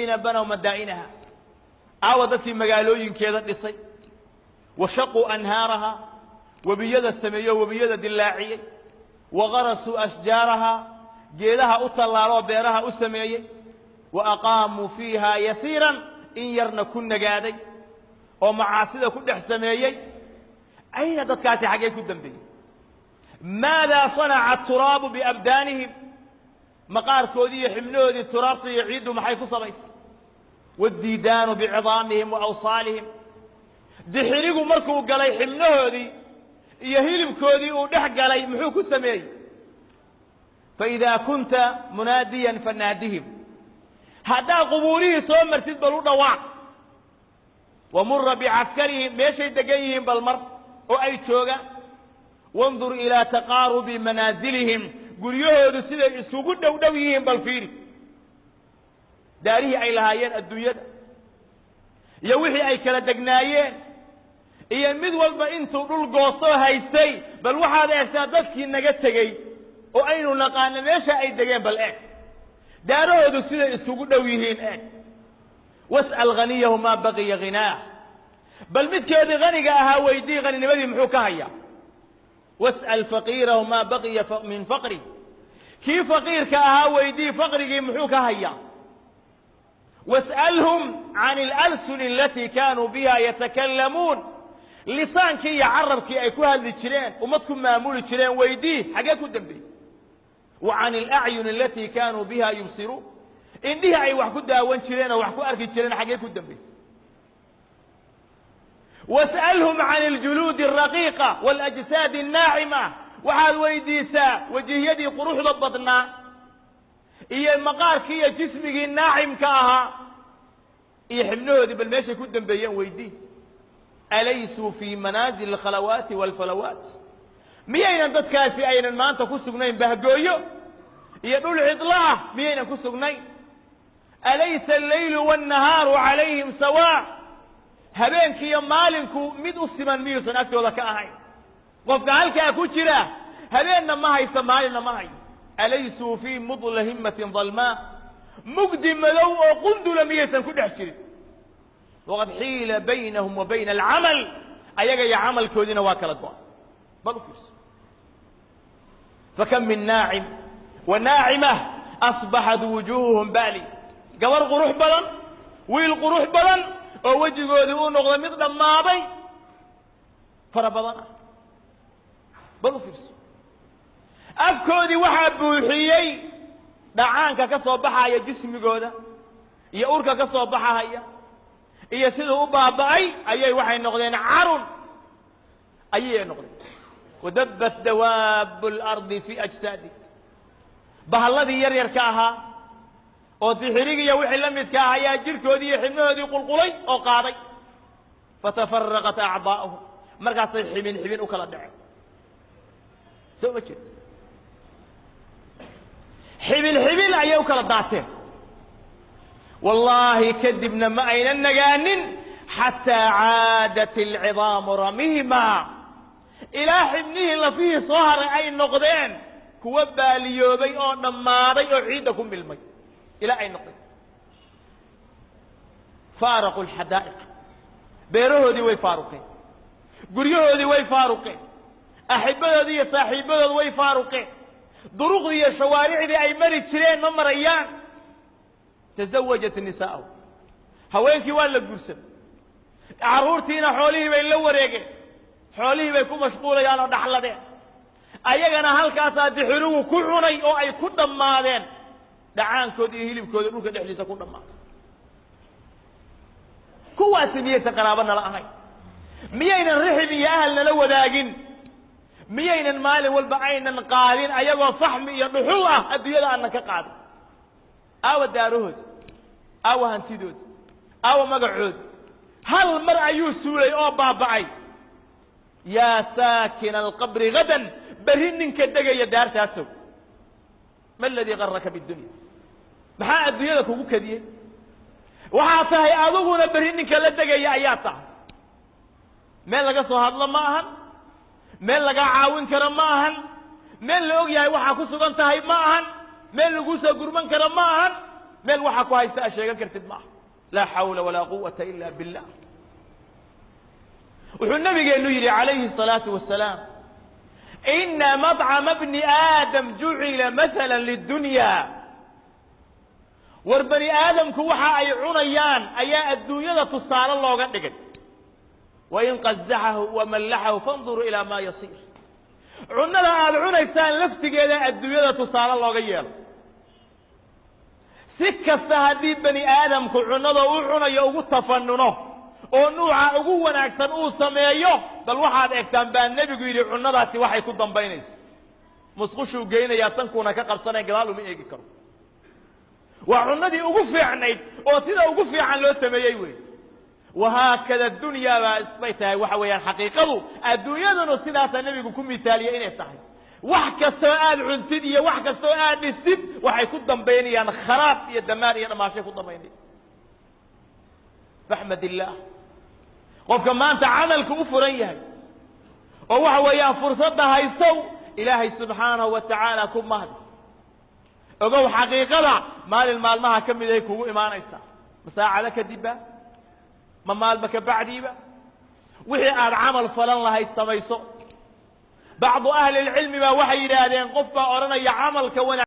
aladiina banow madaa'inaha? Aawa dadkii magaalooyinkeeda dhisay, washaquu anhaaraha, webiyada sameeyo, webiyada dilaaciyey, wagarasuu ashjaaraha, geedaha u tallaaloo beeraha u sameeyey, wa aqaamuu fiiha yasiiran, in yarna ku nagaaday oo macaasida ku dhex sameeyey. Ayna dadkaasi xaggay ku dambeeyey? Maadaa sanaca aturaabu biabdaanihim? Maqaarkoodii iyo xibnahoodii turaabta iyo ciiddu maxay ku samaysay? Waaddiidaanu bicidaamihim wa awsaalihim, dixirigu markuu galay xibnahoodii iyo hilibkoodii uu dhex galay muxuu ku sameeyey? Faidaa kunta munaadiyan fanaadihim, haddaad qubuurihii soo martid bal u dhawaaq. Wamura bicaskarihim, meeshay degan yihiin bal mar oo ay joogaan. Wandur ilaa taqaarubi manaasilihim, guryahoodu siday isugu dhow dhow yihiin bal fiiri. Daarihii ay lahaayeen adduunyada iyo wixii ay kala degnaayeen iyo mid walba intuu dhul goostoo haystay, bal waxaad eegtaa dadkii naga tegey oo aynu naqaano meesha ay degeen, bal eeg daarahoodu siday iskugu dhow yihiin eeg. Was'al haniyahu maa baqiya khinaah, bal midkeedii haniga ahaa weydii haninimadii muxuu ka hayaa. Was'al faqiirahu maa baqiya min faqrih, kii faqiirka ahaa weydii faqrigii muxuu ka hayaa. Was'alhum can alalsuni alatii kaanuu biha yatakallamuun, lisaankii iyo carabkii ay ku hadli jireen, ummad ku maamuli jireen weydii xaggee ku dambeeyey. Wa can alacyuni alatii kaanuu biha yubsiruun, indhihii ay wax ku daawan jireen oo wax ku arki jireen xaggee ku dambaysay. Was'alhum can aljuluudi alraqiiqa waalajsaadi annaacima, waxaad weydiisaa wejiyadii quruxda badnaa iyo maqaarkii iyo jismigii naacimka ahaa iyo xibnahoodii bal meeshay ku dambeeyeen weydii. Alaysuu fii manaazili alkhalawaati waalfalawaat, miyaynan dadkaasi aynan maanta ku sugnayn bahgooyo iyo dhul cidlo ah, miyaynan ku sugnayn? Alaysa alleylu wاnnahaaru calayhim sawaa, habeenkiiyo maalinku mid u siman miyuusan agtooda ka ahayn? Qofka halkaa ku jira habeenna ma haysta, maalinna ma hayo. Alaysuu fii mudla himmatin dalmaa, mugdi madow oo qundula miyaysan ku dhex jirin? Waqad xiila baynahum wa bayna alcamal, ayaga iyo camalkoodiina waa kala go'an. Bal u fiirso, fakam min naacim wa naacimah asbaxat wujuuhuhum baaliya, gabar qurux badan, wiil qurux badan oo wejigoodii u noqday mid dhammaaday fara badan ah. Bal u fiirso, afkoodii waxaa buuxiyey dhacaanka ka soo baxaya jismigooda iyo urka ka soo baxahaya iyo siduu u baaba'ay, ayay waxay noqdeen carun ayay noqdeen. Wadabbat dawaabu اlardi fii ajsaadi, bahalladii yar yarka ahaa oo dixirigiiyo wixii la midka ah ayaa jirkoodii iyo xibnahoodii qulqulay oo qaaday. Fatafaraqat acdaa'uhum, markaasay xibin xibin u kala dhaceen. Soo ma jeedo, xibin xibin ayay u kala daateen. Wallaahi kadibna ma aynan nagaanin xataa caadat alcidaamu ramiima, ilaa xibnihii lafihii soo haray ay noqdeen kuwa baaliyoobay oo dhammaaday oo ciidda ku milmay ilaa ay noqdeen. Faaraqu alxadaa'iq, beerahoodii way faaruqeen, guryahoodii way faaruqeen, axibbadoodii iyo saaxiibbadood way faaruqeen, duruqdii iyo shawaaricdii ay mari jireen ma marayaan. Tasawajat nisaa'ahu, haweenkii waa la guursaday, carruurtiina xoolihii bay la wareegeen, xoolihii bay ku mashquulayaan oo dhaxladeen, ayagana halkaasaa dixirugu ku cunay oo ay ku dhammaadeen, dhacaankoodi iyo hilibkooda dhulka dhexdiisa ku dhammaaday. Kuwaasi miyaysan qaraabo nala ahayn? Miyaynan rixib iyo ahal nala wadaagin? Miyaynan maalin walba aynan qaadin ayagoo faxmi iyo dhuxul ah adduunyada aanan ka qaadin? Aawa daarahooda, aawa hantidooda, aawa magacooda, hal mar ayuu suulay oo baaba'ay. Yaa saakina alqabri gadan, berri ninka degaya daartaasow, ma aladii garaka bidunya? Maxaa adduunyada kugu kadiyey? Waxaa tahay adiguna berri ninka la degaya ayaa tahay. Meel laga soo hadlo ma ahan, meel lagaa caawin karo ma ahan, meel la og yahay waxaa ku sugan tahay ma ahan, meel laguu soo gurman karo ma ahan. Meel waxaa ku haysta a sheegan kartid maaha. Laa xawla walaa quwata ila billah. Wuxuu nabigeennu yidhi calayhi الsalaatu wasalaam, ina maطcama bni aadam jucila maala lidunya. War bani aadamku waxa ay cunayaan ayaa adduunyada tusaale looga dhigay. Wain qazaxahu wamallaxahu fanduruu ilaa maa yasiir. Cunnada aad cunaysaan laftigeeda adduunyada tusaale looga yeelo. Si kasta haddii bani aadamku cunnada u cunayo ugu tafanuno oo nuuca ugu wanaagsan uu sameeyo, bal waxaad eegtaan baa nebigu yidhi cunnadaasi waxay ku dambaynayso. Musqushuu geynayaa, sankuuna ka qabsanaya, gadaal uma eegi karo. Waa cunnadii ugu fiicnayd oo sida ugu fiican loo sameeyey wey. Wahaakada dunyaa baa isbay tahay. Waxa weeyaan xaqiiqadu adduunyaduna sidaasaa nebigu ku mithaaliyey inay tahay. Wax kastoo aad cuntid iyo wax kastoo aad dhistid waxay ku dambaynayaan kharaab iyo damaar iyo dhamaashay ku dambaynayaan. Faxmad illaah. Qofka maanta camalka u furan yahay oo waxa weeyaan fursadda haystow, ilaahay subxaanahu wa tacaala ku mahdi. Ogow xaqiiqada maalin maalmaha ka mid ay kugu imaanaysaa, ma saacado kadibba, ma maalma ka bacdiiba. Wixii aad camal falan lahayd samayso. Bacdu ahli lcilmi baa waxay yidhaahdeen qof baa odhanaya camalka wanaag